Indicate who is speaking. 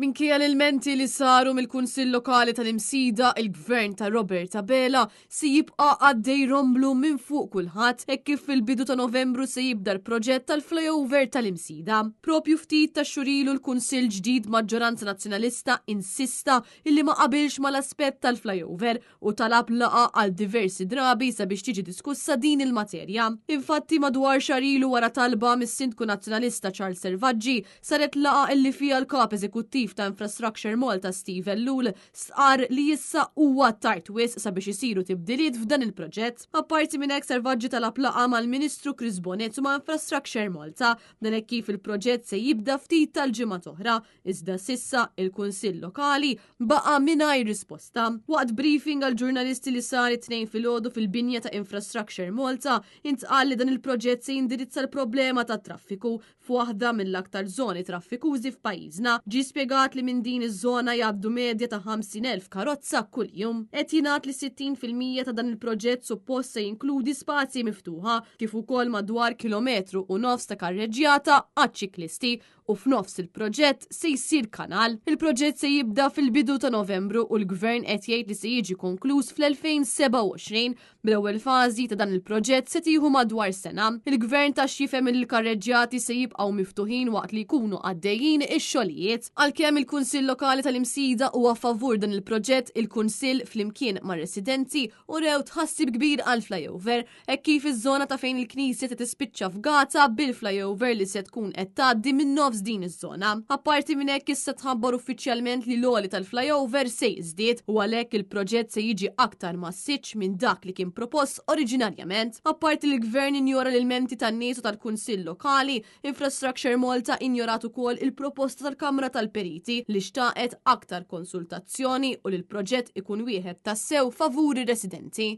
Speaker 1: Minkejja l-ilmenti li saru mill-Kunsill Lokali tal-Imsida, il-Gvern ta' Robert Abela se jibqa' għaddej romblu minn fuq kulħadd hekk kif fil-bidu ta' Novembru se jibda l-proġett tal-flyover tal-Imsida. Propju ftit ta' xhur ilu l-Kunsill ġdid maġġoranza Nazzjonalista insista illi ma qabilx mal-aspett tal-flyover u talab laqgħa għal diversi drabi sabiex tiġi diskussa din il-materja. Infatti madwar xahar ilu wara talba mis-Sindku Nazzjonalista Charles Selvaggi saret laqgħa illi fiha l-Kap Eżekuttiv ta' Infrastructure Malta Steve Ellul stqarr li issa huwa tard wisq sabiex isiru tibdiliet f'dan il-proġett. Apparti minn hekk Selvaggi talab laqgħa mal-Ministru Chris Bonett u ma' Infrastructure Malta dan hekk kif il-proġett se jibda ftit tal-ġimgħat oħra. Iżda s'issa il-Kunsill Lokali baqa' mingħajr risposta. Waqt briefing għal ġurnalisti li sar it-Tnejn filgħodu fil-binja ta' Infrastructure Malta, intqal li dan il-proġett se jindirizza l-problema tat-traffiku f'waħda mill-aktar żoni traffikużi f'pajjiżna. Ġie spjegat li minn din iż-żona jgħaddu medja ta' 50,000 karozza kuljum. Qed jingħad li 60% ta' dan il-proġett suppost se jinkludi spazji miftuħa, kif ukoll madwar kilometru u nofs ta' karreġġjata għaċ-ċiklisti u f'nofs il-proġett se jsir kanal. Il-proġett se jibda fil-bidu ta' Novembru u l-Gvern qed jgħid li se jiġi konkluż fl-2027. Bl-ewwel fażi ta' dan il-proġett se tieħu madwar sena. Il-Gvern ta x'jifhem li l-karreġġjati se jibqgħu miftuħin waqt li jkunu għaddejjin ix-xogħlijiet. Għalkemm il-Kunsill Lokali tal-Imsida huwa favur dan il-proġett, il-Kunsill flimkien mar-residenti urew tħassib kbir għall-flyover. Hekk kif iż-żona ta' fejn il-knisja se tispiċċa f'Gaza bil-flyover li se tkun qed tgħaddi minn nofs din iż-żona. Apparti minn hekk issa tħabbar uffiċjalment li l-għoli tal-flyover se jiżdied u għalhekk il-proġett se jiġi aktar massiċċ minn dak li kien propost oriġinarjament. Apparti li l-Gvern injora l-ilmenti tan-nies u tal-Kunsill Lokali, Infrastructure Malta injorat ukoll il-proposta tal-Kamra tal-Periti li xtaqet aktar konsultazzjoni u li l-proġett ikun wieħed tassew favur ir-residenti.